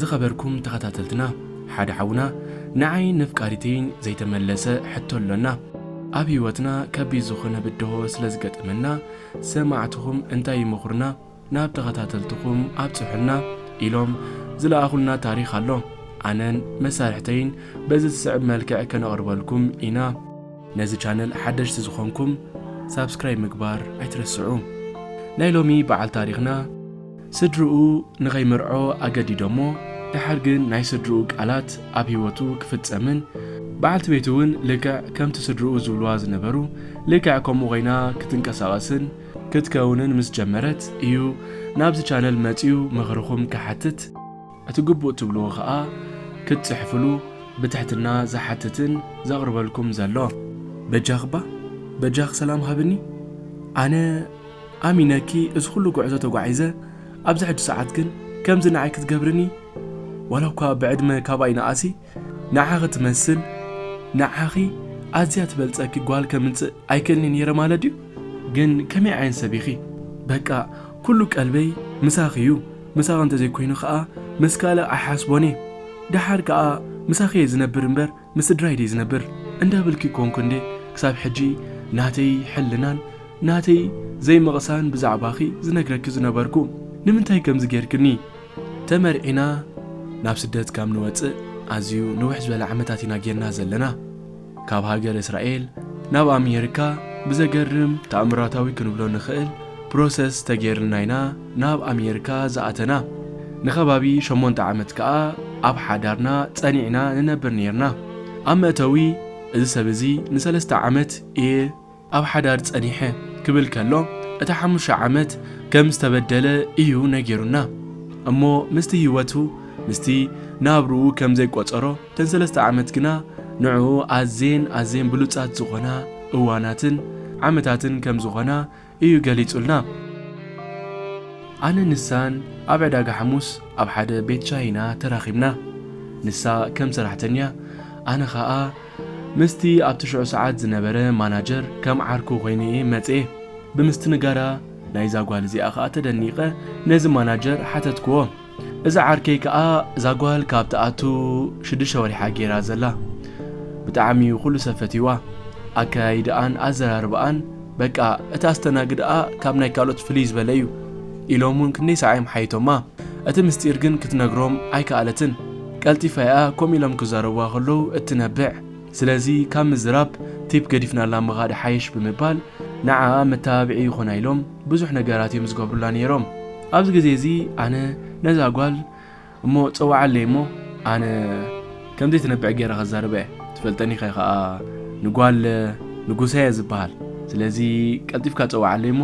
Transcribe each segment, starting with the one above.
ዝኸበርኩም ተኸታተልትና፣ ሓደ ሓውና ንዓይ ነፍቃሪተይን ዘይተመለሰ ሕቶ ኣሎና። ኣብ ህይወትና ከቢድ ዝኾነ ብድሆ ስለ ዝገጠመና፣ ሰማዕትኹም እንታይ ይመኽሩና ናብ ተኸታተልትኹም ኣብጽሑልና ኢሎም ዝለኣኹልና ታሪኽ ኣሎ። ኣነን መሳርሕተይን በዚ ዝስዕብ መልክዕ ከነቕርበልኩም ኢና። ነዚ ቻነል ሓደሽቲ ዝኾንኩም ሳብስክራይብ ምግባር ኣይትረስዑ። ናይ ሎሚ በዓል ታሪኽና፣ ስድርኡ ንኸይምርዖ ኣገዲዶሞ፣ ደሓር ግን ናይ ስድርኡ ቃላት ኣብ ህይወቱ ክፍጸምን በዓልቲ ቤቱ እውን ልክዕ ከምቲ ስድርኡ ዝብልዋ ዝነበሩ ልክዕ ከምኡ ኮይና ክትንቀሳቐስን ክትከውንን ምስ ጀመረት እዩ ናብዚ ቻነል መጺኡ ምኽርኹም ክሓትት፣ እቲ ግቡእ ትብልዎ ኸኣ ክትጽሕፍሉ ብትሕትና ዝሓትትን ዘቕርበልኩም ዘሎ። በጃኽባ፣ በጃኽ ሰላም ሃብኒ። ኣነ ኣሚነኪ እዚ ኩሉ ጉዕዞ ተጓዒዘ፣ ኣብዚ ሕጂ ሰዓት ግን ከምዚ ንዓይ ክትገብርኒ? ዋላ እኳ ብዕድመ ካባይ ንኣሲ፣ ንዓኺ ትመስል፣ ንዓኺ ኣዝያ ትበልጸኪ ጓል ከምጽእ ኣይክእልኒ ነይረ ማለት ድዩ? ግን ከመይ ዓይነት ሰብ ኢኺ? በቃ፣ ኩሉ ቀልበይ ምሳኺ እዩ። ምሳኺ እንተዘይኮይኑ ኸኣ ምስ ካልእ ኣይሓስቦን እየ። ደሓር ከኣ ምሳኺ እየ ዝነብር እምበር ምስ ስድራይ ድየ ዝነብር? እንዳበልኪ ኮንኩ እንዴ ክሳብ ሕጂ ናተይ ሕልናን ናተይ ዘይምቕሳን ብዛዕባኺ ዝነግረኪ ዝነበርኩ። ንምንታይ ከምዚ ጌርክኒ? ተመርዒና ናብ ስደት ካብ ንወጽእ ኣዝዩ ንውሕ ዝበለ ዓመታት ኢና ጌርና ዘለና። ካብ ሃገር እስራኤል ናብ ኣሜሪካ ብዘገርም ተኣምራታዊ ክንብሎ ንኽእል ፕሮሰስ ተገይርልና ኢና ናብ ኣሜሪካ ዝኣተና። ንኸባቢ ሸሞንተ ዓመት ከኣ ኣብ ሓዳርና ጸኒዕና ንነብር ነይርና። ኣብ መእተዊ እዚ ሰብ እዚ ንሰለስተ ዓመት እየ ኣብ ሓዳር ጸኒሐ ክብል ከሎ፣ እቲ ሓሙሽተ ዓመት ከም ዝተበደለ እዩ ነጊሩና። እሞ ምስቲ ህይወቱ፣ ምስቲ ናብርኡ ከም ዘይቆጸሮ፣ እተን ሰለስተ ዓመት ግና ንዕኡ ኣዝየን ኣዝየን ብሉጻት ዝኾና እዋናትን ዓመታትን ከም ዝኾና እዩ ገሊጹልና። ኣነ ንሳን ኣብ ዕዳጋ ሓሙስ ኣብ ሓደ ቤት ሻሂ ኢና ተራኺብና። ንሳ ከም ሰራሕተኛ፣ ኣነ ኸኣ ምስቲ ኣብቲ ሽዑ ሰዓት ዝነበረ ማናጀር ከም ዓርኩ ኮይነ እየ መጽኤ። ብምስትንጋራ ናይዛ ጓል እዚኣ ኸኣ ተደኒቐ ነዚ ማናጀር ሓተትክዎ። እዚ ዓርከይ ከኣ እዛ ጓል ካብ ትኣቱ ሽዱሽተ ወሪሓ ገይራ ዘላ። ብጣዕሚ እዩ ኩሉ ሰብ ፈትይዋ። ኣከያይድኣን ኣዘራርባኣን፣ በቃ፣ እቲ ኣስተናግድኣ ካብ ናይ ካልኦት ፍልይ ዝበለ እዩ ኢሎም እውን ክንደይ ሰዓዮም ሓይቶማ። እቲ ምስጢር ግን ክትነግሮም ኣይከኣለትን። ቀልጢፋ እያ ከምኡ ኢሎም ክዛረቡዋ ከለዉ እትነብዕ። ስለዚ ካብ ምዝራብ ቲፕ ገዲፍናላ ምኻድ ሓይሽ ብምባል ንዓኣ መተባብዒ ይኾና ኢሎም ብዙሕ ነገራት እዮም ዝገብሩላ ነይሮም። ኣብዚ ግዜ እዚ ኣነ ነዛ ጓል እሞ ጸውዓለይ እሞ ኣነ ከም ዘይትነብዕ ገይረ ከዛርበ እየ። ትፈልጠኒ ኢኻ ከኣ ንጓል ንጉሰ እየ ዝበሃል። ስለዚ ቀልጢፍካ ጸውዓለይ እሞ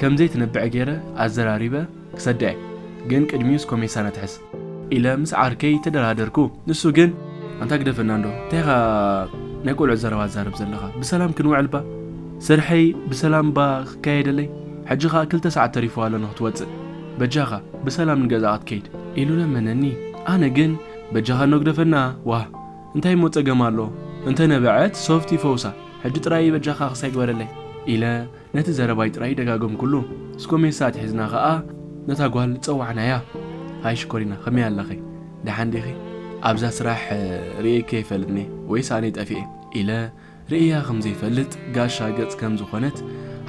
ከም ዘይትነብዕ ገይረ ኣዘራሪበ ክሰዳ እየ። ግን ቅድሚኡስ ኮሜሳ ነትሕዝ ኢለ ምስ ዓርከይ ተደራደርኩ። ንሱ ግን ኣንታ ግደፈና እንዶ፣ እንታይ ኢኻ ናይ ቆልዑ ዘረባ ትዛረብ ዘለኻ? ብሰላም ክንውዕል ባ፣ ስርሐይ ብሰላም ባ ክካየደለይ? ሕጂ ኸኣ ክልተ ሰዓት ተሪፍዋ ኣሎ ንኽትወጽእ። በጃኻ ብሰላም ንገዛኣ ክትከይድ ኢሉ ለመነኒ። ኣነ ግን በጃኻ እኖ ግደፈና፣ ዋህ እንታይ እሞ ጸገም ኣሎ? እንተ ነበዐት ሶፍት ይፈውሳ። ሕጂ ጥራይ በጃኻ ክሳይ ግበረለይ ኢለ ነቲ ዘረባይ ጥራይ ደጋገምኩሉ። ስኮሜሳ ኣትሒዝና ኸኣ ነታ ጓል ጸዋዕናያ። ሃይ ሽኮሪና፣ ከመይ ኣለኺ? ደሓን ዲኺ? ኣብዛ ስራሕ ርእየኪ ኣይፈልጥኒ፣ ወይስ ኣነ ጠፊኤ? ኢለ ርእያ ከም ዘይፈልጥ ጋሻ ገጽ ከም ዝኾነት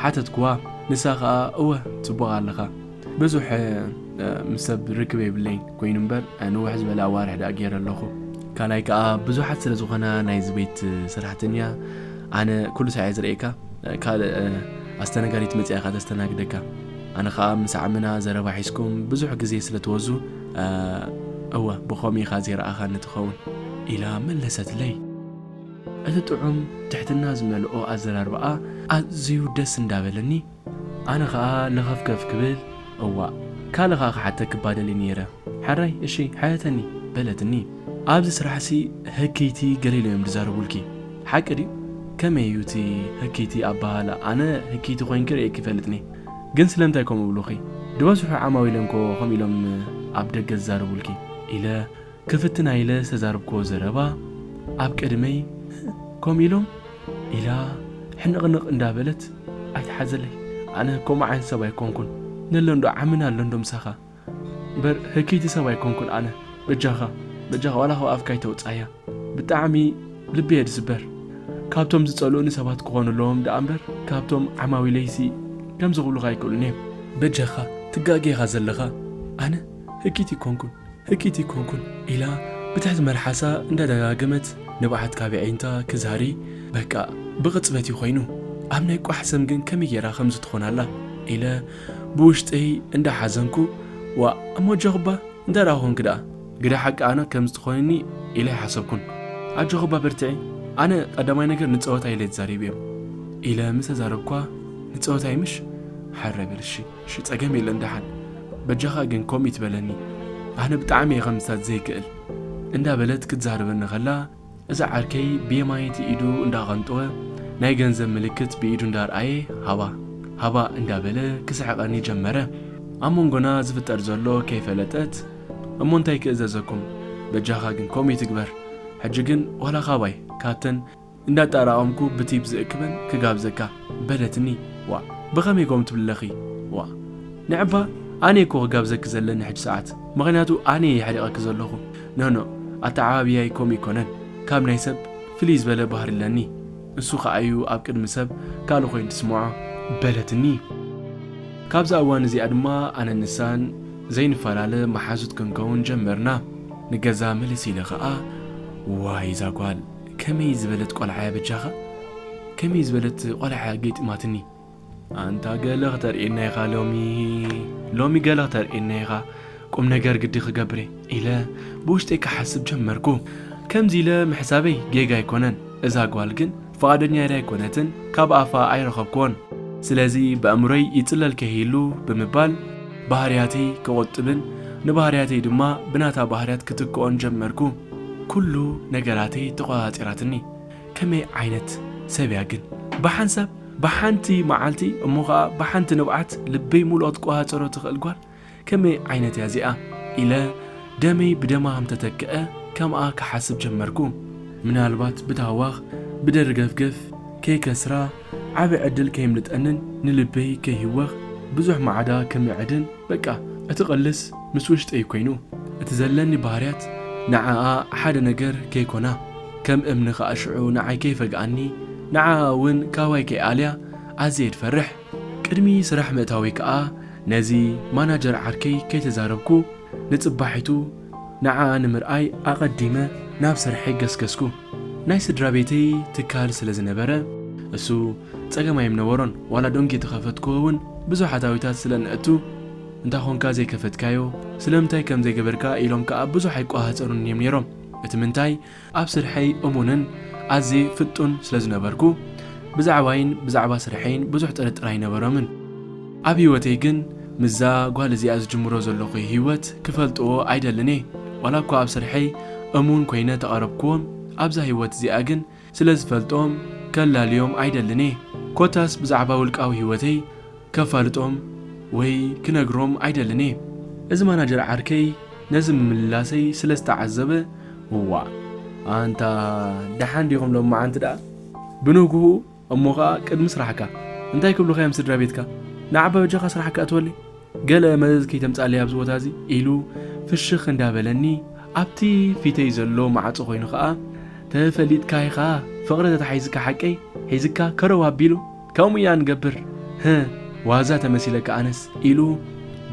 ሓተትክዋ። ንሳ ኸኣ እወ፣ ጽቡቕ ኣለኻ። ብዙሕ፣ እ፣ ምስ ሰብ ርክብ የብለይን ኮይኑ እምበር፣ እ፣ ንውሕ ዝበለ ኣዋርሕ ደኣ ገይረ ኣለኹ። ካልኣይ ከኣ ብዙሓት ስለ ዝኾና ናይዚ ቤት ሰራሕተኛ ኣነ ኩሉ ሳዕ እየ ዝርእየካ። ካልእ፣ እ፣ ኣስተናጋዲት መጺኣ ከኣ ተስተናግደካ። ኣነ ከኣ ምስ ዓምና ዘረባ ሒዝኩም ብዙሕ ግዜ ስለ ትወዙ፣ እ፣ እወ፣ ብኸምኡ ኢኻ ዘይረኣኻኒ ትኸውን ኢላ መለሰትለይ። እቲ ጥዑም ትሕትና ዝመልኦ ኣዘራርባኣ ኣዝዩ ደስ እንዳበለኒ፣ ኣነ ኸኣ ለኸፍከፍ ክብል፣ እዋእ፣ ካልእ ኸኣ ክሓተኪ እባ ደልየ ነይረ። ሕራይ፣ እሺ፣ ሓተተኒ፣ በለትኒ። ኣብዚ ስራሕሲ ህክይቲ ገለ ኢሎም እዮም ዝዛረቡልኪ። ሓቂ ድዩ? ከመይ እዩ እቲ ህክይቲ ኣበሃህላ? ኣነ ህክይቲ ኮይንኪ ርእየኪ ይፈልጥኒ። ግን ስለምንታይ ከምኡ ይብሉኺ? ዝበዝሑ ዓማዊለንኮ ከምኡ ኢሎም ኣብ ደገ ዝዛረቡልኪ፣ ኢለ ክፍትና ኢለ ዝተዛረብክዎ ዘረባ ኣብ ቅድመይ ከምኡ ኢሎም ኢላ ሕንቕንቕ እንዳበለት ኣይትሓዘለይ። ኣነ ከምኡ ዓይነት ሰብ ኣይኮንኩን። ነሎ እንዶ ዓምና ኣሎ እንዶ ምሳኻ። እምበር ህክይቲ ሰብ ኣይኮንኩን ኣነ። በጃኻ በጃኻ ዋላ ካብ ኣፍካ ኣይተውጻያ። ብጣዕሚ ልቢ እየ ዝስበር። ካብቶም ዝጸልኡኒ ሰባት ክኾኑ ኣለዎም ደኣ እምበር ካብቶም ዓማዊለይሲ ከምዚ ክብሉኻ ኣይክእሉን እዮም። በጃኻ ትጋገ ኢኻ ዘለኻ። ኣነ ህኪት ይኮንኩን ህኪት ይኮንኩን ኢላ ብትሕቲ መልሓሳ እንዳደጋገመት ንብዓት ካብ ኣዒንታ ክዛሪ። በቃ ብቕጽበት እዩ ኮይኑ። ኣብ ናይ ቋሕ ሰም ግን ከመይ ጌራ ከምዚ ትኾናላ ኢለ ብውሽጠይ እንዳሓዘንኩ። ዋ እሞ ጀኽባ እንተ ደኣ ኮንክ ደኣ ግደ ሓቂ ኣነ ከም ዝትኾንኒ ኢለ ኣይሓሰብኩን። ኣጆኺ እባ በርትዒ፣ ኣነ ቀዳማይ ነገር ንጸወታ ኢለ ተዛሪበዮም ኢለ ምስ ተዛረብኳ፣ ንጸወታ ምሽ? ሓረ በል እሺ፣ እሺ ጸገም የለን ደሓን። በጃኻ ግን ከምኡ ይትበለኒ፣ ኣነ ብጣዕሚ እየ ከምዝታት ዘይክእል እንዳበለት ክትዛረበኒ ከላ፣ እዛ ዓርከይ ብየማነይቲ ኢዱ እንዳቐንጠወ ናይ ገንዘብ ምልክት ብኢዱ እንዳርኣየ ሃባ ሃባ እንዳበለ ክስሕቐኒ ጀመረ። ኣብ መንጎና ዝፍጠር ዘሎ ከይፈለጠት እሞ እንታይ ክእዘዘኩም? በጃኻ ግን ከምኡ ይትግበር። ሕጂ ግን ዋላ ካባይ ካብተን እንዳጣራቐምኩ ብቲፕ ዝእክበን ክጋብዘካ በለትኒ። ዋ ብኸመይ ከምኡ ትብለኺ? ዋ ንዕባ ኣነ እኮ ክጋብዘኪ ዘለኒ ሕጂ ሰዓት፣ ምኽንያቱ ኣነ እየ የሕሪቐኪ ዘለኹ። ኖኖ ኣተዓባብያይ ከምኡ ኣይኮነን። ካብ ናይ ሰብ ፍልይ ዝበለ ባህሪ ኣለኒ። እሱ ኸኣ እዩ ኣብ ቅድሚ ሰብ ካልእ ኮይኑ ትስምዖ በለትኒ። ካብዛ እዋን እዚኣ ድማ ኣነን ንሳን ዘይንፈላለ መሓዙት ክንከውን ጀመርና። ንገዛ ምልስ ኢለ ኸኣ ዋይ እዛ ጓል ከመይ ዝበለት ቆልዓ እያ በጃኻ? ከመይ ዝበለት ቆልዓ እያ ገጢማትኒ? ኣንታ ገለ ክተርእየና ኢኻ ሎሚ፣ ሎሚ ገለ ክተርእየና ኢኻ፣ ቁም ነገር ግዲ ክገብር እየ ኢለ ብውሽጠይ ክሓስብ ጀመርኩ። ከምዚ ኢለ ምሕሳበይ ጌጋ ኣይኮነን። እዛ ጓል ግን ፍቓደኛ ድያ ኣይኮነትን፣ ካብ ኣፋ ኣይረኸብክዎን። ስለዚ ብኣእምሮይ ይጽለል ከይህሉ ብምባል ባህርያተይ ክቑጥብን ንባህርያተይ ድማ ብናታ ባህርያት ክትክኦን ጀመርኩ። ኩሉ ነገራተይ ተቖጻጺራትኒ። ከመይ ዓይነት ሰብ እያ ግን? ብሓንሳብ ብሓንቲ መዓልቲ እሞ ኸኣ ብሓንቲ ንብዓት ልበይ ሙሉእ ክትቆጻጸሮ ትኽእል ጓል ከመይ ዓይነት እያ እዚኣ? ኢለ ደመይ ብደማ ከም ተተክአ ከምኣ ክሓስብ ጀመርኩ። ምናልባት ብታህዋኽ ብደርገፍገፍ ከይከስራ ዓቢ ዕድል ከየምልጠንን ንልበይ ከይህወኽ ብዙሕ ማዕዳ ከምዕድን በቃ እቲ ቅልስ ምስ ውሽጠይ ኮይኑ እቲ ዘለኒ ባህርያት ንዓኣ ሓደ ነገር ከይኮና ከም እምኒ ከኣ ሽዑ ንዓይ ከይፈግኣኒ ንዓኣ እውን ካባይ ከይኣልያ ኣዝየ ድፈርሕ። ቅድሚ ስራሕ ምእታወይ ከኣ ነዚ ማናጀር ዓርከይ ከይተዛረብኩ ንጽባሒቱ ንዓኣ ንምርኣይ ኣቐዲመ ናብ ስርሐይ ገስገስኩ። ናይ ስድራ ቤተይ ትካል ስለ ዝነበረ እሱ ጸገም ኣይምነበሮን። ዋላ ዶንኪ ተኸፈትክዎ እውን ብዙሕ ኣታዊታት ስለ ንእቱ እንታ ኾንካ ዘይከፈትካዮ ስለምንታይ ከም ዘይገበርካ ኢሎም ከኣ ብዙሕ ኣይቆሃጸሩን እዮም ነይሮም። እቲ ምንታይ ኣብ ስርሐይ እሙንን ኣዝየ ፍጡን ስለ ዝነበርኩ ብዛዕባይን ብዛዕባ ስርሐይን ብዙሕ ጥርጥር ኣይነበሮምን። ኣብ ህይወተይ ግን ምስዛ ጓል እዚኣ ዝጅምሮ ዘለኹ ህይወት ክፈልጥዎ ኣይደልን እየ። ዋላ እኳ ኣብ ስርሐይ እሙን ኮይነ ተቐረብክዎም ኣብዛ ህይወት እዚኣ ግን ስለ ዝፈልጦም ከላልዮም ኣይደልን እየ። ኮታስ ብዛዕባ ውልቃዊ ህይወተይ ከፋልጦም ወይ ክነግሮም ኣይደልን እየ። እዚ ማናጀር ዓርከይ ነዚ ምምልላሰይ ስለ ዝተዓዘበ እዋእ ኣንታ ደሓን ዲኹም ሎማዓንቲ ደኣ ብንግህኡ እሞ ኸኣ ቅድሚ ስራሕካ እንታይ ክብሉኻ እዮም ስድራ ቤትካ? ንዓባ በጃኻ ስራሕካ እትወለይ ገለ መዘዝ ከይተምጻለይ ኣብዚ ቦታ እዚ ኢሉ ፍሽኽ እንዳበለኒ ኣብቲ ፊተይ ዘሎ ማዕጾ ኮይኑ ኸኣ ተፈሊጥካ ኢኻ ፍቕሪ ተታሒዝካ ሓቀይ ሒዝካ ከረው ኣቢሉ ከምኡ እያ ንገብር። ህህ ዋዛ ተመሲለካ ኣነስ ኢሉ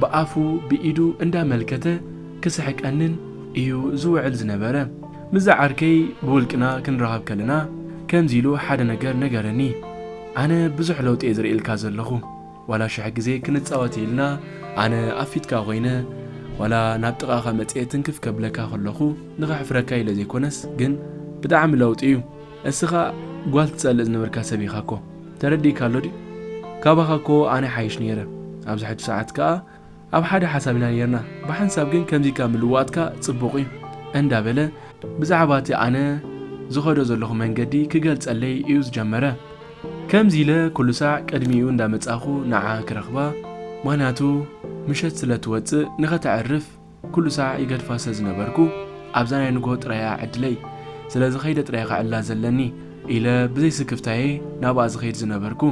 ብኣፉ ብኢዱ እንዳመልከተ ክስሕቀንን እዩ ዝውዕል ዝነበረ። ምስዛ ዓርከይ ብውልቅና ክንራኸብ ከለና ከምዚ ኢሉ ሓደ ነገር ነገረኒ። ኣነ ብዙሕ ለውጢ እየ ዝርእየልካ ዘለኹ። ዋላ ሽሕ ግዜ ክንጻወት ኢልና ኣነ ኣብ ፊትካ ኮይነ ዋላ ናብ ጥቓኻ መጽየ ትንክፍ ከብለካ ከለኹ ንኸሕፍረካ ኢለ ዘይኮነስ ግን ብጣዕሚ ለውጢ እዩ። እስኻ ጓል ትጸልእ ዝነበርካ ሰብ ኢኻ እኮ። ተረዲእካ ኣሎ ድዩ? ካባኻ እኮ ኣነ ሓይሽ ነይረ። ኣብዚ ሕጂ ሰዓት ከኣ ኣብ ሓደ ሓሳብ ኢና ነይርና። ብሓንሳብ ግን ከምዚካ ምልዋጥካ ጽቡቕ እዩ እንዳበለ ብዛዕባ እቲ ኣነ ዝኸዶ ዘለኹ መንገዲ ክገልጸለይ እዩ ዝጀመረ። ከምዚ ኢለ ኩሉ ሳዕ ቅድሚኡ እንዳመጻኹ ንዓ ክረኽባ፣ ምኽንያቱ ምሸት ስለ ትወጽእ ንኸተዕርፍ ኩሉ ሳዕ ይገድፋ ስለ ዝነበርኩ፣ ኣብዛ ናይ ንግሆ ጥራያ ዕድለይ፣ ስለዚ ከይደ ጥራይ ከዕላ ዘለኒ ኢለ ብዘይ ስክፍታየ ናብኣ ዝኸይድ ዝነበርኩ።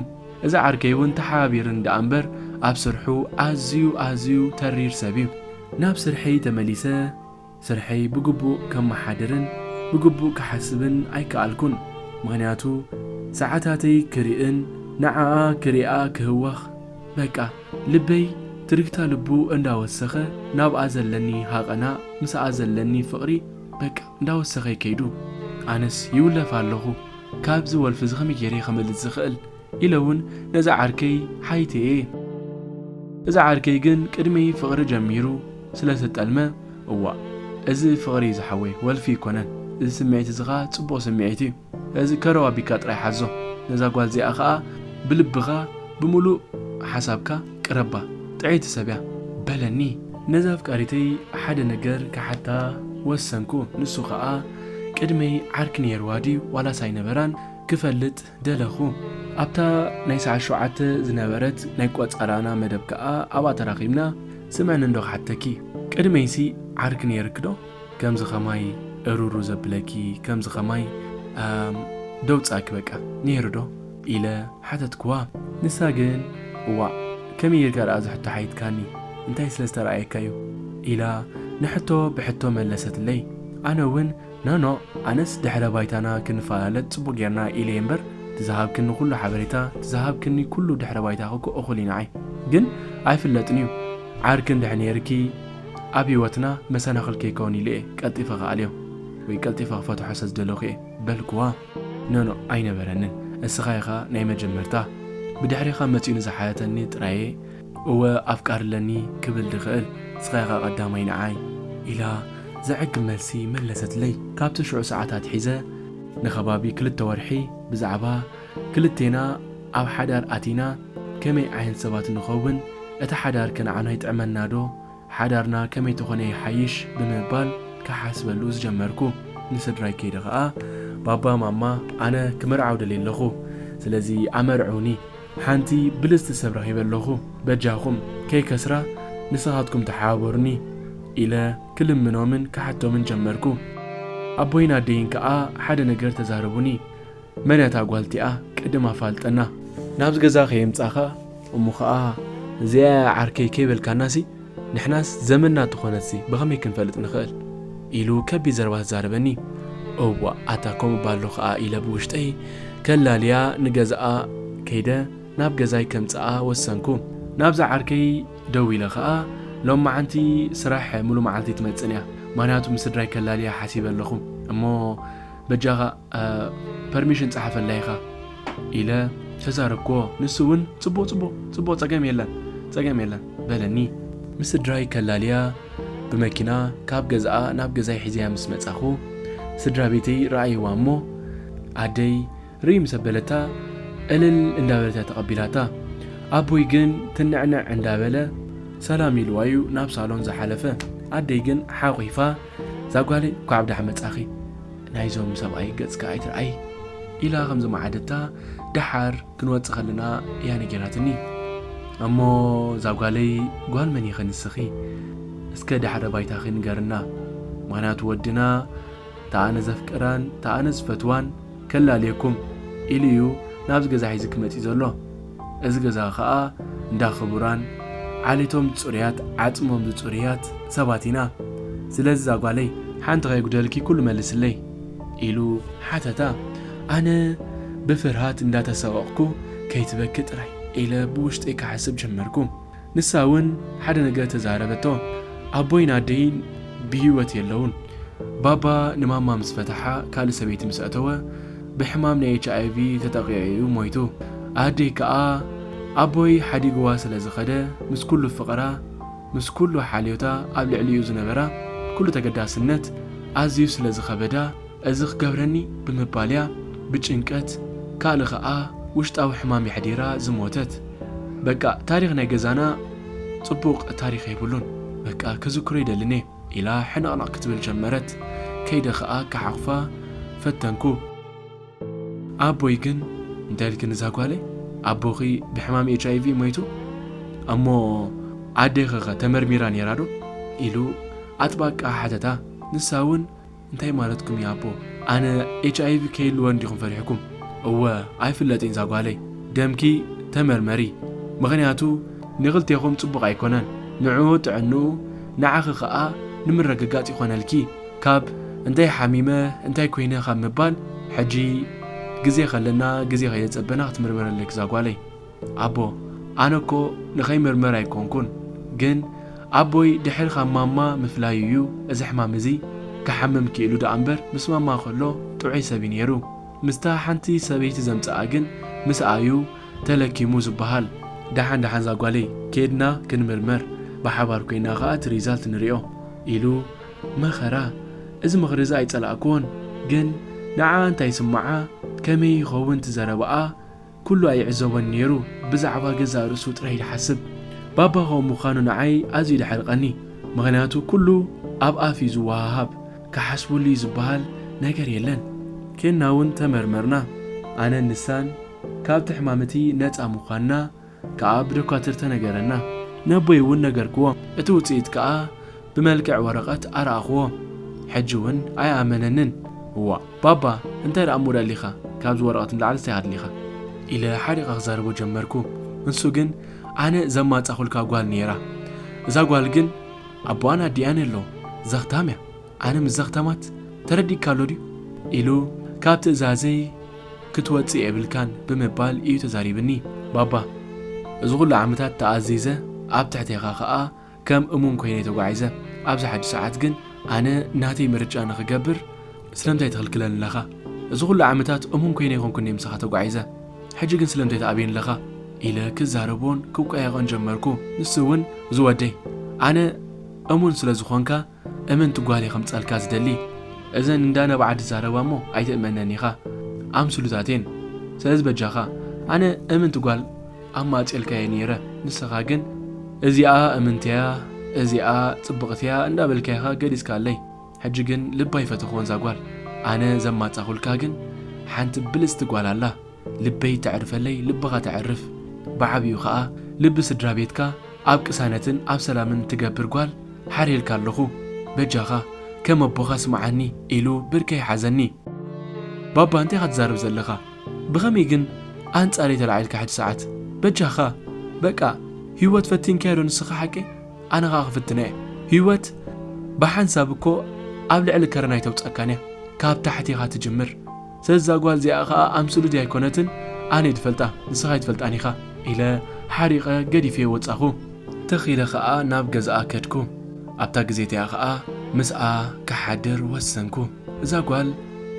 እዚ ዓርከይ እውን ተሓባቢርኒ ደኣ እምበር ኣብ ስርሑ ኣዝዩ ኣዝዩ ተሪር ሰብ እዩ። ናብ ስርሐይ ተመሊሰ ስርሐይ ብግቡእ ከመሓድርን ብግቡእ ክሓስብን ኣይከኣልኩን። ምኽንያቱ ሰዓታተይ ክርእን ንዓኣ ክሪኣ ክህወኽ፣ በቃ ልበይ ትርግታ ልቡ እንዳወሰኸ ናብኣ ዘለኒ ሃቐና፣ ምስኣ ዘለኒ ፍቕሪ በቃ እንዳወሰኸ ከይዱ። ኣነስ ይውለፍ ኣለኹ፣ ካብዚ ወልፊ እዚ ከመይ ገይረ ከመልጥ ዝኽእል? ኢለ እውን ነዛ ዓርከይ ሓይተየ። እዛ ዓርከይ ግን ቅድመይ ፍቕሪ ጀሚሩ ስለ ተጠልመ፣ እዋእ፣ እዚ ፍቕሪ እዩ ዝሓወይ፣ ወልፊ ኣይኮነን። እዚ ስምዒት እዚ ኸኣ ጽቡቕ ስምዒት እዩ። እዚ ከረው ኣቢልካ ጥራይ ሓዞ። ነዛ ጓል እዚኣ ኸኣ ብልብኻ ብምሉእ ሓሳብካ ቅረባ። ጥዕይቲ ሰብ እያ በለኒ። ነዛ ኣፍቃሪተይ ሓደ ነገር ክሓታ ወሰንኩ። ንሱ ኸኣ ቅድመይ ዓርኪ ነይርዋ ድዩ ዋላስ ኣይነበራን ክፈልጥ ደለኹ። ኣብታ ናይ ሰዓት ሸውዓተ ዝነበረት ናይ ቆጸራና መደብ ከኣ ኣብኣ ተራኺብና። ስምዕኒ እንዶ ክሓተኪ፣ ቅድመይሲ ዓርኪ ነይርኪ ዶ? ከምዚ ኸማይ እሩሩ ዘብለኪ፣ ከምዚ ኸማይ፣ ኣም፣ ደውጻኪ በቃ ነይሩ ዶ? ኢለ ሓተትክዋ። ንሳ ግን፣ እዋእ፣ ከመይ ጌርካ ደኣ እዚ ሕቶ ሓቲትካኒ? እንታይ ስለ ዝተረኣየካ እዩ? ኢላ ንሕቶ ብሕቶ መለሰትለይ። ኣነ እውን፣ ኖኖ፣ ኣነስ ድሕረ ባይታና ክንፈላለጥ ጽቡቕ ጌርና ኢለ እየ እምበር፣ ትዝሃብክኒ ኩሉ ሓበሬታ፣ ትዝሃብክኒ ኩሉ ድሕረ ባይታኺ እኮ እኹል እዩ ንዓይ። ግን ኣይፍለጥን እዩ። ዓርኪ እንድሕር ነይርኪ፣ ኣብ ህይወትና መሰናኽል ከይከውን ኢለ እየ ቀልጢፈ ክኣልዮ ወይ ቀልጢፈ ክፈትሖ ስለ ዝደለኹ እየ በልክዋ። ኖኖ፣ ኣይነበረንን። እስኻ ኢኻ ናይ መጀመርታ። ብድሕሬኻ መጺኡ ንዝሓተተኒ ጥራየ እወ ኣፍቃሪ ኣለኒ ክብል ዝኽእል። እስኻ ኢኻ ቀዳማይ ንዓይ ኢላ ዘዕግብ መልሲ መለሰትለይ። ካብቲ ሽዑ ሰዓት ኣትሒዘ ንኸባቢ ክልተ ወርሒ ብዛዕባ ክልቴና ኣብ ሓዳር ኣቲና ከመይ ዓይነት ሰባት ንኸውን፣ እቲ ሓዳር ከ ንዓና ይጥዕመና ዶ፣ ሓዳርና ከመይ ተኾነ ይሓይሽ ብምባል ክሓስበሉ ዝጀመርኩ። ንስድራይ ከይደ ኸኣ፣ ባባ ማማ፣ ኣነ ክምርዓው ደልየ ኣለኹ፣ ስለዚ ኣመርዕውኒ። ሓንቲ ብልጽቲ ሰብ ረኺበ ኣለኹ፣ በጃኹም ከይከስራ ንስኻትኩም ተሓባበሩኒ ኢለ ክልምኖምን ክሓቶምን ጀመርኩ። ኣቦይን ኣደይን ከኣ ሓደ ነገር ተዛረቡኒ። መን እያ እታ ጓል እቲኣ? ቅድም ኣፋልጠና። ናብዚ ገዛ ከየምጻኻ እሞ ኸኣ እዚኣ እያ ዓርከይ ከይበልካናሲ ንሕናስ ዘመንና ተኾነትሲ ብኸመይ ክንፈልጥ ንኽእል? ኢሉ ከቢድ ዘረባ ተዛረበኒ። እዋእ ኣታ ከምኡ ባሎ ኸኣ ኢለ ብውሽጠይ ከላልያ ንገዛኣ ከይደ ናብ ገዛይ ከምጽኣ ወሰንኩ። ናብዛ ዓርከይ ደዊለ ኸኣ ሎማዓንቲ ስራሕ ሙሉ መዓልቲ ኣይትመጽእን እያ፣ ምኽንያቱ ምስ ስድራይ ከላልያ ሓሲበ ኣለኹ እሞ በጃኻ ፐርሚሽን ጸሓፈላ ኢኻ ኢለ ተዛረብክዎ። ንሱ እውን ጽቡቕ ጽቡቕ ጽቡቕ ጸገም የለን ጸገም የለን በለኒ። ምስ ስድራይ ከላልያ ብመኪና ካብ ገዛኣ ናብ ገዛይ ሒዘያ ምስ መጻኹ ስድራ ቤተይ ረኣይዋ እሞ ኣደይ ርኢ ምስ ኣበለታ እልል እንዳበለት እያ ተቐቢላታ። ኣቦይ ግን ትንዕንዕ እንዳበለ ሰላም ኢልዋ እዩ ናብ ሳሎን ዝሓለፈ። ኣደይ ግን ሓቑፋ እዛ ጓለይ እንኳዕ ብደሓን መጻኺ ናይዞም ሰብኣይ ገጽካ ኣይትርኣይ ኢላ ከም ዝመዓደታ ደሓር ክንወጽእ ከለና እያ ነጊራትኒ። እሞ እዛ ጓለይ ጓል መን ኢኺ ንስኺ? እስከ ድሕረ ባይታኺ ንገርና። ምኽንያቱ ወድና ተኣነ ዘፍቅራን ተኣነ ዝፈትዋን ከላልየኩም ኢሉ እዩ ናብዚ ገዛ ሒዙ ክመጽእ ዘሎ። እዚ ገዛ ኸኣ እንዳ ክቡራን ዓሌቶም ዝጽሩያት ዓጽሞም ዝጽሩያት ሰባት ኢና። ስለዚ እዛ ጓለይ ሓንቲ ከይጉደልኪ ኩሉ መልስለይ ኢሉ ሓተታ። ኣነ ብፍርሃት እንዳተሰቐቕኩ ከይትበኪ ጥራይ ኢለ ብውሽጠይ ክሓስብ ጀመርኩ። ንሳ እውን ሓደ ነገር ተዛረበቶ። ኣቦይን ኣደይን ብህይወት የለውን። ባባ ንማማ ምስ ፈተሓ ካልእ ሰበይቲ ምስ ኣተወ ብሕማም ናይ ኤች ኣይ ቪ ተጠቒዑ እዩ ሞይቱ። ኣደይ ከኣ ኣቦይ ሓዲግዋ ስለ ዝኸደ ምስ ኩሉ ፍቕራ ምስ ኩሉ ሓልዮታ ኣብ ልዕሊኡ ዝነበራ ኩሉ ተገዳስነት ኣዝዩ ስለ ዝኸበዳ እዚ ክገብረኒ ብምባል እያ ብጭንቀት ካልእ ኸኣ ውሽጣዊ ሕማም የሕዲራ ዝሞተት። በቃ ታሪኽ ናይ ገዛና ጽቡቕ ታሪኽ የብሉን። በቃ ክዝክሮ ይደልን እየ ኢላ ሕንቕንቕ ክትብል ጀመረት። ከይደ ኸኣ ክሓቑፋ ፈተንኩ። ኣቦይ ግን እንታይ ኢልክኒ እዛ ጓለይ? ኣቦኺ ብሕማም ኤች ኣይ ቪ ሞይቱ? እሞ ኣዴኺኸ ተመርሚራ ነይራ ዶ? ኢሉ ኣጥባቃ ሓተታ። ንሳ እውን እንታይ ማለትኩም እዩ ኣቦ? ኣነ ኤች ኣይ ቪ ከይህልወኒ ዲኹም ፈሪሕኩም? እወ ኣይፍለጥን እዛ ጓለይ። ደምኪ ተመርመሪ። ምኽንያቱ ንኽልቴኹም ጽቡቕ ኣይኮነን። ንዕኡ ጥዕንኡ ንዓኺ ኸኣ ንምርግጋጽ ይኾነልኪ። ካብ እንታይ ሓሚመ እንታይ ኮይነ ካብ ምባል፣ ሕጂ ግዜ ከለና ግዜ ከየጸበና ክትምርምረለኪ እዛ ጓለይ። ኣቦ፣ ኣነ እኮ ንኸይምርመር ኣይኮንኩን፣ ግን ኣቦይ ድሕሪ ካብ ማማ ምፍላዩ እዩ እዚ ሕማም እዚ ክሓምም ክኢሉ ደኣ እምበር፣ ምስ ማማ ከሎ ጥዑይ ሰብ እዩ ነይሩ። ምስታ ሓንቲ ሰበይቲ ዘምጽኣ ግን ምስኣዩ ተለኪሙ ዝበሃል። ደሓን ደሓን ዛጓለይ፣ ኬድና ክንምርመር፣ ብሓባር ኮይና ኸኣ እቲ ሪዛልት ንሪኦ ኢሉ። መኸራ፣ እዚ ምኽሪ እዚ ኣይጸላእክዎን፣ ግን ንዓ እንታይ ይስምዓ፣ ከመይ ይኸውን እቲ ዘረባኣ፣ ኩሉ ኣይዕዘቦን ነይሩ፣ ብዛዕባ ገዛእ ርእሱ ጥራይ ይሓስብ። ባባ ከምኡ ምዃኑ ንዓይ ኣዝዩ ደሓርቐኒ፣ ምኽንያቱ ኩሉ ኣብ ኣፍ እዩ ዝወሃሃብ፣ ክሓስበሉ እዩ ዝበሃል ነገር የለን። ኬድና እውን ተመርመርና፣ ኣነን ንሳን ካብቲ ሕማም እቲ ነጻ ምዃንና ከኣ ብደኳትር ተነገረና። ነቦይ እውን ነገርክዎ፣ እቲ ውጽኢት ከኣ ብመልክዕ ወረቐት ኣርኣኽዎ። ሕጂ እውን ኣይኣመነንን። እዋእ ባባ፣ እንታይ ደኣ እሞ ደሊኻ? ካብዚ ወረቐት ንላዕሊ እንታይ ደሊኻ? ኢለ ሓሪቐ ክዛረቦ ጀመርኩ። ንሱ ግን ኣነ ዘማጻኹልካ ጓል ነይራ። እዛ ጓል ግን ኣቦኣን ኣዲኣን የለዉ፣ ዘኽታም እያ። ኣነ ምስ ዘኽተማት ተረዲእካ ኣሎ ድዩ? ኢሉ ካብ ትእዛዘይ ክትወጽእ የብልካን ብምባል እዩ ተዛሪብኒ። ባባ፣ እዚ ኩሉ ዓመታት ተኣዚዘ ኣብ ትሕቴኻ ኸኣ ከም እሙን ኮይነ ተጓዒዘ። ኣብዚ ሕጂ ሰዓት ግን ኣነ ናተይ ምርጫ ንኽገብር ስለምንታይ ትኽልክለኒ ኣለኻ? እዚ ኩሉ ዓመታት እሙን ኮይነ ኣይኮንኩን ምሳኻ ተጓዒዘ። ሕጂ ግን ስለምንታይ ትኣብየኒ ኣለኻ? ኢለ ክዛረቦን ክቆያየቖን ጀመርኩ። ንሱ እውን፣ እዚ ወደይ፣ ኣነ እሙን ስለ ዝኾንካ እምንቲ ጓል እየ ከምጸልካ ዝደሊ። እዘን እንዳ ነብዓ ዝዛረባ እሞ ኣይትእመነን ኢኻ። ኣምስሉታት እየን። ስለዚ በጃኻ፣ ኣነ እምንቲ ጓል ኣማጺልካየ ነይረ። ንስኻ ግን እዚኣ እምንትያ፣ እዚኣ ጽብቕትያ እንዳበልካ ኢኻ ገሊጽካለይ። ሕጂ ግን ልባ ኣይፈተኽዎን እዛ ጓል። ኣነ ዘማጻኹልካ ግን ሓንቲ ብልጽቲ ጓል ኣላ። ልበይ ተዕርፈለይ፣ ልብኻ ተዕርፍ። ብዓቢኡ ኸኣ ልቢ ስድራ ቤትካ ኣብ ቅሳነትን ኣብ ሰላምን ትገብር ጓል ሓርየልካ ኣለኹ። በጃኻ ከም ኣቦኻ ስምዓኒ ኢሉ ብርከይ ሓዘኒ። ባባ፣ እንታይ ኢኻ ትዛረብ ዘለኻ? ብኸመይ ግን ኣንጻረይ ተላዒልካ ሕጂ ሰዓት? በጃኻ፣ በቃ፣ ህይወት ፈቲንካዮ ዶ ንስኻ ሓቂ? ኣነ ኸኣ ክፍትና እየ። ህይወት ብሓንሳብ እኮ ኣብ ልዕሊ ከረን ኣይተውጸካን እያ። ካብ ታሕቲ ኢኻ ትጅምር። ስለዚ እዛ ጓል እዚኣ ኸኣ ኣምስሉ ድያ ኣይኮነትን? ኣነ እየ ዝፈልጣ፣ ንስኻ ኣይትፈልጣን ኢኻ፣ ኢለ ሓሪቐ ገዲፈዮ ወጻኹ። ትኽ ኢለ ኸኣ ናብ ገዛኣ ከድኩ። ኣብታ ግዜ እቲኣ ኸኣ ምስኣ ክሓድር ወሰንኩ። እዛ ጓል፣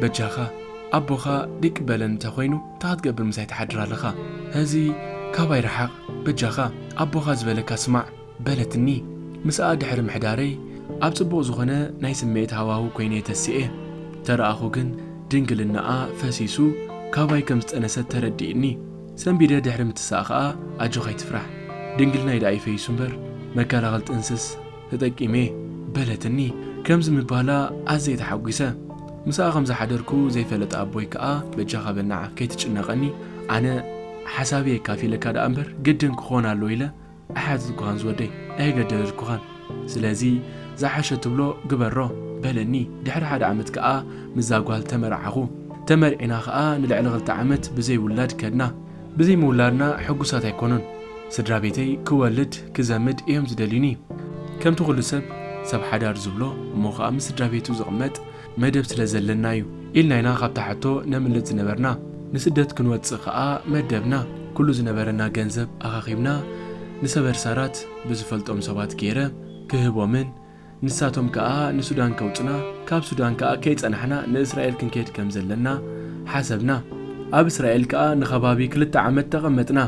በጃኻ፣ ኣቦኻ ድቅ በለን እንተኾይኑ፣ እንታይ ክትገብር ምሳይ ትሓድር ኣለኻ? ሕዚ ካባይ ርሓቕ፣ በጃኻ፣ ኣቦኻ ዝበለካ ስማዕ። በለትኒ። ምስኣ ድሕሪ ምሕዳረይ፣ ኣብ ጽቡቕ ዝኾነ ናይ ስምዒት ሃዋህው ኮይነ ተሲኤ። ተረኣኹ ግን ድንግልናኣ ፈሲሱ ካባይ ከም ዝጠነሰት ተረዲእኒ። ሰንቢደ ድሕሪ ምትሳእ ኸኣ፣ ኣጆኻ ኣይትፍራሕ፣ ድንግልናይ ደኣ እዩ ፈይሱ እምበር፣ መከላኸሊ ጥንስስ ተጠቂመ፣ በለትኒ። ከምዚ ምባላ ኣዝየ ተሓጒሰ። ምስኣ ከም ዝሓደርኩ ዘይፈለጠ ኣቦይ ከኣ፣ በጃኻ በል ንዓ፣ ከይትጭነቐኒ፣ ኣነ ሓሳበይ የካፊለካ ደኣ እምበር፣ ግድን ክኾን ኣለዎ ኢለ ኣይሓተትኩኻን ዝወደይ፣ ኣይገደድኩኻን። ስለዚ ዝሓሸ ትብሎ ግበሮ፣ በለኒ። ድሕሪ ሓደ ዓመት ከኣ ምስዛ ጓል ተመርዓኹ። ተመርዒና ከኣ ንልዕሊ ክልተ ዓመት ብዘይ ውላድ ከድና። ብዘይ ምውላድና ሕጉሳት ኣይኮኑን። ስድራ ቤተይ ክወልድ ክዘምድ እዮም ዝደልዩኒ። ከምቲ ኩሉ ሰብ፣ ሰብ ሓዳር ዝብሎ፣ እሞ ከኣ ምስ ስድራ ቤቱ ዝቕመጥ መደብ ስለ ዘለና እዩ ኢልና ኢና ካብታ ሕቶ ነምልጥ ዝነበርና። ንስደት ክንወጽእ ከኣ መደብና። ኩሉ ዝነበረና ገንዘብ ኣኻኺብና ንሰበርሳራት ብዝፈልጦም ሰባት ገይረ ክህቦምን ንሳቶም ከኣ ንሱዳን ከውጽና፣ ካብ ሱዳን ከኣ ከይጸናሕና ንእስራኤል ክንከይድ ከም ዘለና ሓሰብና። ኣብ እስራኤል ከኣ ንኸባቢ ክልተ ዓመት ተቐመጥና።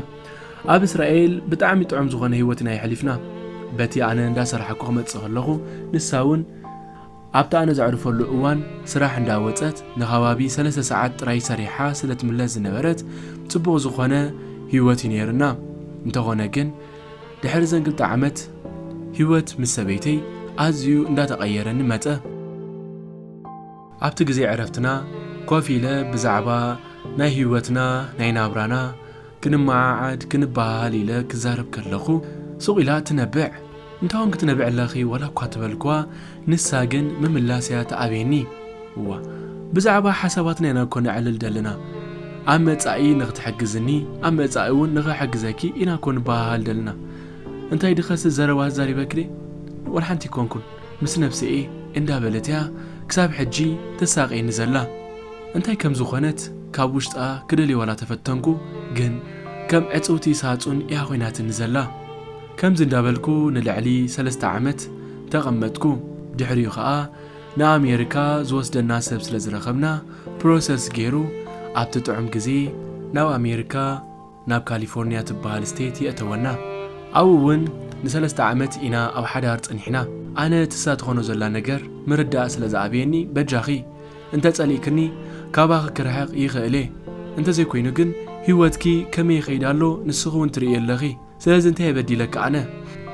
ኣብ እስራኤል ብጣዕሚ ጥዑም ዝኾነ ህይወት ኢና የሕሊፍና። በቲ ኣነ እንዳሰራሕኩ ክመጽእ ከለኹ፣ ንሳ እውን ኣብቲ ኣነ ዘዕርፈሉ እዋን ስራሕ እንዳወጸት ንኸባቢ ሰለስተ ሰዓት ጥራይ ሰሪሓ ስለ ትምለስ ዝነበረት ጽቡቕ ዝኾነ ህይወት እዩ ነይርና። እንተኾነ ግን ድሕሪ ዘን ክልተ ዓመት ህይወት ምስ ሰበይተይ ኣዝዩ እንዳተቐየረኒ መጸ። ኣብቲ ግዜ ዕረፍትና ኮፍ ኢለ ብዛዕባ ናይ ህይወትና ናይ ናብራና ክንመዓዓድ፣ ክንበሃሃል ኢለ ክዛረብ ከለኹ፣ ሱቕ ኢላ ትነብዕ። እንታይ ኾንኪ ትነብዒ ኣለኺ ዋላ እኳ ተበልክዋ፣ ንሳ ግን ምምላስ እያ ትኣብየኒ። እዋ፣ ብዛዕባ ሓሳባትና ኢና እኮ ነዕልል ደለና። ኣብ መጻኢ ንኽትሕግዝኒ፣ ኣብ መጻኢ እውን ንኽሕግዘኪ ኢና እኮ ንበሃሃል ደለና። እንታይ ድኸሲ ዘረባ ተዛሪበኪ ድየ? ዋላ ሓንቲ ኣይኮንኩን። ምስ ነብሰኤ እንዳበለት እያ ክሳብ ሕጂ ተሳቕየኒ ዘላ። እንታይ ከም ዝኾነት ካብ ውሽጣ ክደልዮ ዋላ ተፈተንኩ፣ ግን ከም ዕጽውቲ ሳጹን እያ ኮይናትኒ ዘላ። ከምዚ እንዳበልኩ ንልዕሊ ሰለስተ ዓመት ተቐመጥኩ። ድሕሪኡ ኸኣ ንኣሜሪካ ዝወስደና ሰብ ስለ ዝረኸብና፣ ፕሮሰስ ገይሩ ኣብቲ ጥዑም ግዜ ናብ ኣሜሪካ፣ ናብ ካሊፎርኒያ ትበሃል ስቴት የእተወና። ኣብኡ እውን ንሰለስተ ዓመት ኢና ኣብ ሓዳር ጸኒሕና። ኣነ ትሳ ትኾኖ ዘላ ነገር ምርዳእ ስለ ዝኣበየኒ፣ በጃኺ እንተ ጸሊእክኒ ካባኺ ክርሕቕ ይኽእል እየ። እንተዘይኮይኑ ግን ህይወትኪ ከመይ ይኸይድ ኣሎ ንስኺ እውን ትርእዮ ኣለኺ። ስለዚ እንታይ በዲለኪ ኣነ?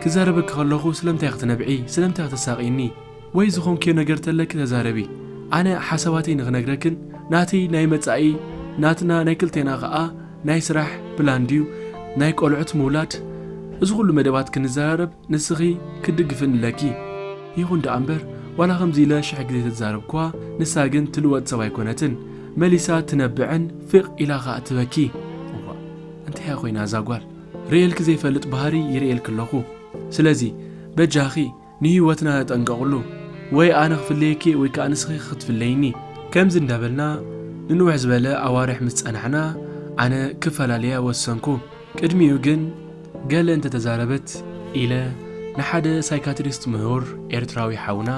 ክዛረበኪ ከለኹ ስለምንታይ ክትነብዒ? ስለምንታይ ክትሳቕይኒ? ወይ ዝኾንክዮ ነገር ተለኪ ተዛረቢ። ኣነ ሓሳባተይ ንኽነግረክን ናተይ ናይ መጻኢ ናትና ናይ ክልቴና ኸኣ ናይ ስራሕ ፕላን ድዩ ናይ ቆልዑት ምውላድ? እዚ ኩሉ መደባት ክንዘራረብ ንስኺ ክትድግፍን ኣለኪ። ይኹን ደኣ እምበር ዋላ ከምዚ ኢለ ሽሕ ግዜ ተዛረብክዋ፣ ንሳ ግን ትልወጥ ሰብ ኣይኮነትን። መሊሳ ትነብዕን ፍቕ ኢላ ኸኣ ትበኪ። እዋ፣ እንታይ እያ ኮይና እዛ ጓል? ርእየልኪ ዘይፈልጥ ባህሪ ይርእየልኪ ኣለኹ። ስለዚ በጃኺ ንህይወትና ተጠንቀቕሉ። ወይ ኣነ ክፍለየኪ ወይ ከኣ ንስኺ ክትፍለይኒ። ከምዚ እንዳበልና ንንውሕ ዝበለ ኣዋርሕ ምስ ጸናሕና ኣነ ክፈላለያ ወሰንኩ። ቅድሚኡ ግን ገለ እንተተዛረበት ኢለ ንሓደ ሳይካትሪስት ምሁር ኤርትራዊ ሓውና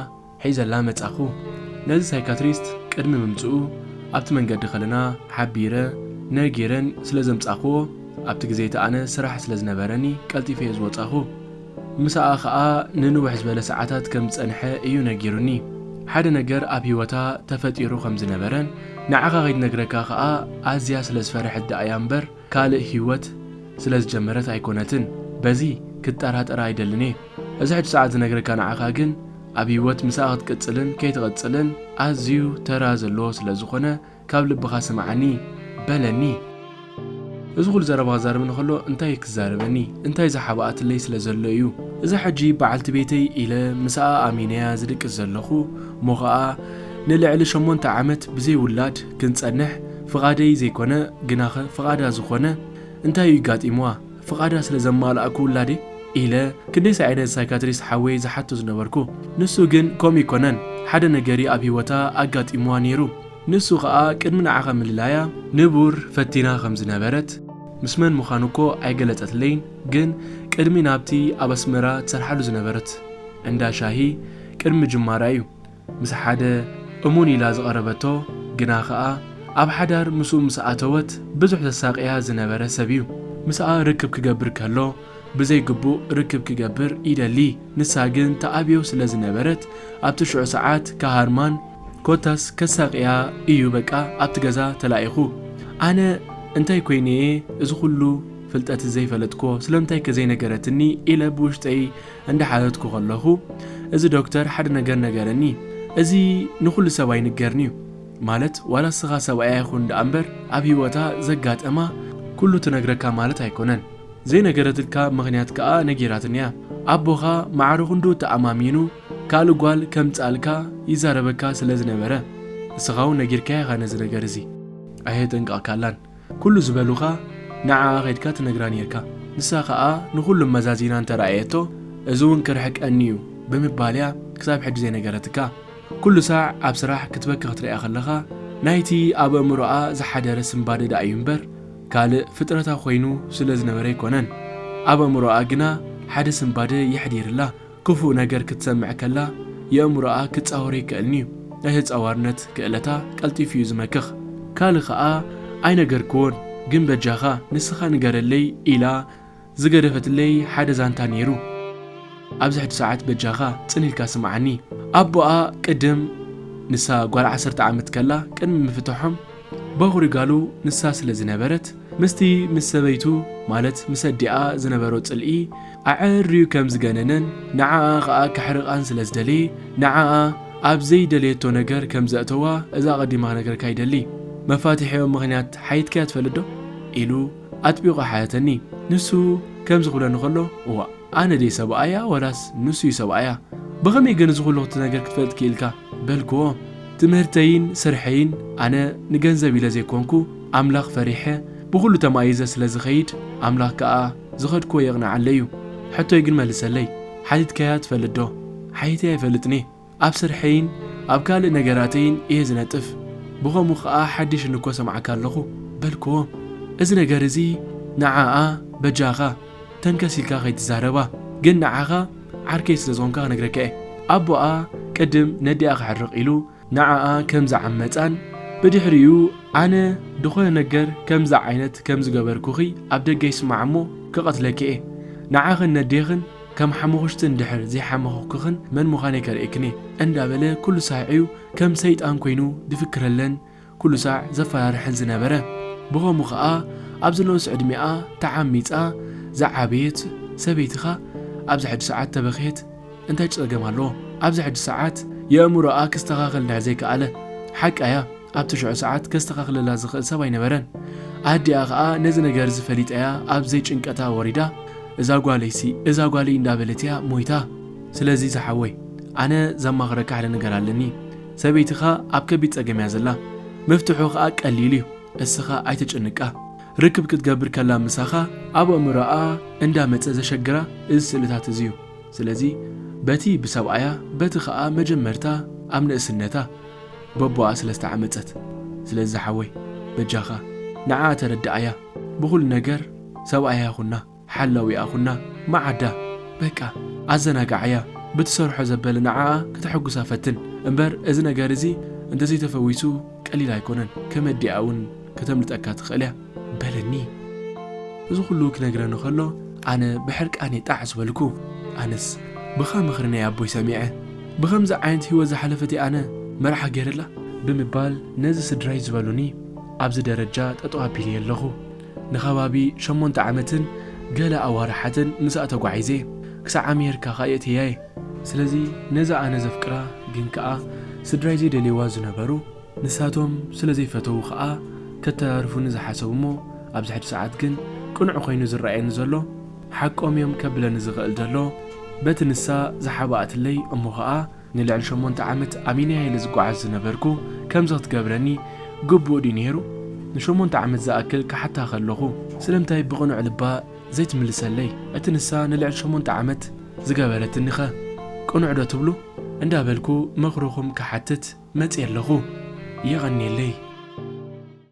ሒዘላ መጻኹ። ነዚ ሳይካትሪስት ቅድሚ ምምጽኡ ኣብቲ መንገዲ ከለና ሓቢረ ነጊረን ስለ ዘምጻኽዎ ኣብቲ ግዜ እቲ ኣነ ስራሕ ስለ ዝነበረኒ ቀልጢፈ እየ ዝወጻኹ። ምስኣ ኸኣ ንንውሕ ዝበለ ሰዓታት ከም ዝጸንሐ እዩ ነጊሩኒ። ሓደ ነገር ኣብ ህይወታ ተፈጢሩ ከም ዝነበረን ንዓኻ ከይትነግረካ ኸኣ ኣዝያ ስለ ዝፈርሐት ደኣ እያ እምበር ካልእ ህይወት ስለ ዝጀመረት ኣይኮነትን። በዚ ክትጠራጠራ ኣይደልን እየ። እዚ ሕጂ ሰዓት ዝነግረካ ንዓኻ ግን ኣብ ህይወት ምስኣ ክትቅጽልን ከይትቕጽልን ኣዝዩ ተራ ዘለዎ ስለ ዝኾነ ካብ ልብኻ ስምዓኒ በለኒ። እዚ ኩሉ ዘረባ ክዛረበኒ ከሎ እንታይ ክዛረበኒ? እንታይ ዝሓብኣትለይ ስለ ዘሎ እዩ? እዛ ሕጂ በዓልቲ ቤተይ ኢለ ምስኣ ኣሚነያ ዝድቅስ ዘለኹ እሞ ኸኣ ንልዕሊ ሸሞንተ ዓመት ብዘይ ውላድ ክንጸንሕ ፍቓደይ ዘይኮነ ግናኸ ፍቓዳ ዝኾነ እንታይ እዩ ጋጢምዋ? ፍቓዳ ስለ ዘማልኣኩ ውላዴ? ኢለ ክንደይ ሳዒረ ሳይካትሪስት ሓወይ ዝሓቶ ዝነበርኩ። ንሱ ግን ከምኡ ኣይኮነን። ሓደ ነገሪ ኣብ ህይወታ ኣጋጢምዋ ነይሩ። ንሱ ኸኣ ቅድሚ ንዓኻ ምልላያ ንቡር ፈቲና ከም ዝነበረት፣ ምስ መን ምዃኑ እኮ ኣይገለጸትለይን፣ ግን ቅድሚ ናብቲ ኣብ ኣስመራ ትሰርሓሉ ዝነበረት እንዳ ሻሂ ቅድሚ ምጅማራ እዩ ምስ ሓደ እሙን ኢላ ዝቐረበቶ፣ ግና ኸኣ ኣብ ሓዳር ምስኡ ምስ ኣተወት ብዙሕ ዘሳቕያ ዝነበረ ሰብ እዩ። ምስኣ ርክብ ክገብር ከሎ ብዘይግቡእ ርክብ ክገብር ይደሊ። ንሳ ግን ተኣብዮ ስለ ዝነበረት ኣብቲ ሽዑ ሰዓት ክሃርማን ኮታስ ከሳቕያ እዩ በቃ ኣብቲ ገዛ ተላኢኹ። ኣነ እንታይ ኮይነ እየ እዚ ኩሉ ፍልጠት ዘይፈለጥክዎ? ስለምንታይከ ዘይነገረትኒ? ኢለ ብውሽጠይ እንዳሓተትኩ ከለኹ፣ እዚ ዶክተር ሓደ ነገር ነገረኒ። እዚ ንኹሉ ሰብ ኣይንገርን እዩ። ማለት፣ ዋላ እስኻ ሰብኣያ ይኹን ደኣ እምበር፣ ኣብ ህይወታ ዘጋጠማ ኩሉ ትነግረካ ማለት ኣይኮነን። ዘይነገረትልካ ምኽንያት ከኣ ነጊራትኒ እያ። ኣቦኻ ማዕረ ክንዱ ተኣማሚኑ፣ ካልእ ጓል ከምጽኣልካ ይዛረበካ ስለ ዝነበረ፣ እስኻ እውን ነጊርካያ ኢኻ ነዚ ነገር እዚ። ኣየጠንቀቕካላን። ኩሉ ዝበሉኻ ንዓኣ ኸይድካ ትነግራ ኔርካ። ንሳ ኸኣ ንኹሉ መዛዚና እንተ ረኣየቶ፣ እዚ እውን ክርሕቀኒ እዩ ብምባል እያ ክሳብ ሕጂ ዘይነገረትካ። ኩሉ ሳዕ ኣብ ስራሕ ክትበኪ ክትርእያ ከለኻ፣ ናይቲ ኣብ ኣእምሮኣ ዝሓደረ ስንባደ ደኣ እዩ እምበር፣ ካልእ ፍጥረታ ኮይኑ ስለ ዝነበረ ኣይኮነን። ኣብ ኣእምሮኣ ግና ሓደ ስንባደ የሕዲርላ። ክፉእ ነገር ክትሰምዕ ከላ፣ የእምሮኣ ክጻወር ኣይክእልን እዩ። ናይ ተጻዋርነት ክእለታ ቀልጢፉ እዩ ዝመክኽ። ካልእ ኸኣ ኣይነገርክዎን፣ ግን በጃኻ ንስኻ ንገረለይ ኢላ ዝገደፈትለይ ሓደ ዛንታ ነይሩ። ኣብዚ ሕጂ ሰዓት በጃኻ ጽን ኢልካ ስምዓኒ። ኣቦኣ ቅድም ንሳ ጓል ዓሰርተ ዓመት ከላ ቅድሚ ምፍትሖም በኹሪ ጋሉ ንሳ ስለ ዝነበረት፣ ምስቲ ምስ ሰበይቱ፣ ማለት ምስ ኣዲኣ ዝነበሮ ጽልኢ ኣዐርዩ ከም ዝገነነን ንዓኣ ኸኣ ከሕርቓን ስለ ዝደለየ፣ ንዓኣ ኣብ ዘይደለየቶ ነገር ከም ዘእተዋ እዛ ኣቐዲመ ክነግረካ ይደሊ። መፋትሒኦም ምኽንያት ሓቲትካያ ትፈልጥ ዶ? ኢሉ ኣጥቢቑ ሓተተኒ። ንሱ ከምዚ ክብለኒ ከሎ፣ እዋእ፣ ኣነ ድየ ሰብኣያ ወላስ ንሱ እዩ ሰብኣያ? ብኸመይ ግን እዚ ኩሉ እቲ ነገር ክትፈልጥ ክኢልካ? በልክዎ። ትምህርተይን ስርሐይን ኣነ ንገንዘብ ኢለ ዘይኮንኩ፣ ኣምላኽ ፈሪሐ ብኹሉ ተማኢዘ ስለ ዝኸይድ፣ ኣምላኽ ከኣ ዝኸድክዎ የቕንዓለይ እዩ። ሕቶይ ግን መልሰለይ። ሓቲትካያ ትፈልጥ ዶ? ዓየተይ ኣይፈልጥን እየ። ኣብ ስርሐይን ኣብ ካልእ ነገራተይን እየ ዝነጥፍ። ብኸምኡ ኸኣ ሓድሽ እንኮ ሰምዓካ ኣለኹ በልክዎ። እዚ ነገር እዚ ንዓኣ በጃኻ ተንከስ ኢልካ ከይትዛረባ፣ ግን ንዓኻ ዓርከይ ስለ ዝኾንካ ክነግረካ እየ። ኣቦኣ ቅድም ነዲኣ ክሕርቕ ኢሉ ንዓኣ ከም ዝዓመጻን ብድሕሪኡ ኣነ ዝኾነ ነገር ከምዚ ዓይነት ከም ዝገበርኩኺ ኣብ ደገ ይስማዕ እሞ ክቐትለኪ እየ። ንዓኽን ነዴኽን ከም ሓሙኽሽቲ እንድሕር ዘይሓመኹክኽን መን ምዃነይ ከርእየክን እየ እንዳበለ ኩሉ ሳዕ እዩ ከም ሰይጣን ኮይኑ ዝፍክረለን ኩሉ ሳዕ ዘፈራርሐን ዝነበረ። ብኸምኡ ኸኣ ኣብዚ ንኡስ ዕድሚኣ ተዓሚጻ ዝዓበየት ሰበይትኻ ኣብዚ ሕጂ ሰዓት ተበኽየት እንታይ ጸገም ኣለዎ? ኣብዚ ሕጂ ሰዓት የእምሮኣ ክስተኻኸል እንድሕር ዘይከኣለ ሓቃ እያ። ኣብቲ ሽዑ ሰዓት ከስተኻኽለላ ዝኽእል ሰብ ኣይነበረን። ኣዲኣ ኸኣ ነዚ ነገር እዚ ፈሊጣ እያ ኣብ ዘይጭንቀታ ወሪዳ እዛ ጓለይሲ እዛ ጓለይ እንዳበለት እያ ሞይታ። ስለዚ ዝሓወይ ኣነ ዘማኽረካ ሓደ ነገር ኣለኒ። ሰበይትኻ ኣብ ከቢድ ጸገም እያ ዘላ። መፍትሑ ኸኣ ቀሊል እዩ። እስኻ ኣይተጨንቃ። ርክብ ክትገብር ከላ ምሳኻ ኣብ ኣእምሮኣ እንዳመጸ ዘሸግራ እዚ ስእልታት እዚ እዩ። ስለዚ በቲ ብሰብኣያ በቲ ኸኣ መጀመርታ ኣብ ንእስነታ በቦኣ ስለ ዝተዓመጸት። ስለዚ ዝሓወይ በጃኻ ንዓኣ ተረድኣያ። ብኹሉ ነገር ሰብኣያ ኩና፣ ሓላዊኣ ኩና፣ መዓዳ በቃ ኣዘናግዓያ። ብትሰርሖ ዘበለ ንዓኣ ከተሐጉሳ ፈትን። እምበር እዚ ነገር እዚ እንተዘይተፈዊሱ ቀሊል ኣይኮነን። ከም ኣዲኣ እውን ከተምልጠካ ትኽእል እያ በለኒ። እዚ ኩሉ ክነግረኒ ከሎ ኣነ ብሕርቃን እየ ጣዕ ዝበልኩ። ኣነስ ብኻ ምኽሪ ናይ ኣቦይ ሰሚዐ ብኸምዚ ዓይነት ህይወት ዝሓለፈት እየ ኣነ መርዓ ገይረላ ብምባል ነዚ ስድራይ ዝበሉኒ ኣብዚ ደረጃ ጠጠው ኣቢለየ ኣለኹ። ንኸባቢ ሸሞንተ ዓመትን ገለ ኣዋርሓትን ምስኣ ተጓዒዘ ክሳዕ ኣሜሪካ ኸኣ የእትያየ። ስለዚ ነዛ ኣነ ዘፍቅራ ግን ከኣ ስድራይ ዘይደልይዋ ዝነበሩ ንሳቶም ስለ ዘይፈተዉ ኸኣ ከተራርፉኒ ዝሓሰቡ እሞ ኣብዚ ሕጂ ሰዓት ግን ቅኑዕ ኮይኑ ዝረኣየኒ ዘሎ ሓቆም እዮም ከብለኒ ዝኽእል ዘሎ በቲ ንሳ ዝሓበኣትለይ እሞ ኸኣ ንልዕሊ ሸሞንተ ዓመት ኣሚነያ ኢለ ዝጓዓዝ ዝነበርኩ ከምዚ ክትገብረኒ ግቡእ ድዩ ነይሩ? ንሸሞንተ ዓመት ዝኣክል ክሓታ ከለኹ ስለምንታይ ብቕኑዕ ልባ ዘይትምልሰለይ? እቲ ንሳ ንልዕሊ ሸሞንተ ዓመት ዝገበረትኒኸ ቅኑዕ ዶ ትብሉ? እንዳበልኩ ምኽርኹም ክሓትት መጽየ ኣለኹ። የቐንየለይ።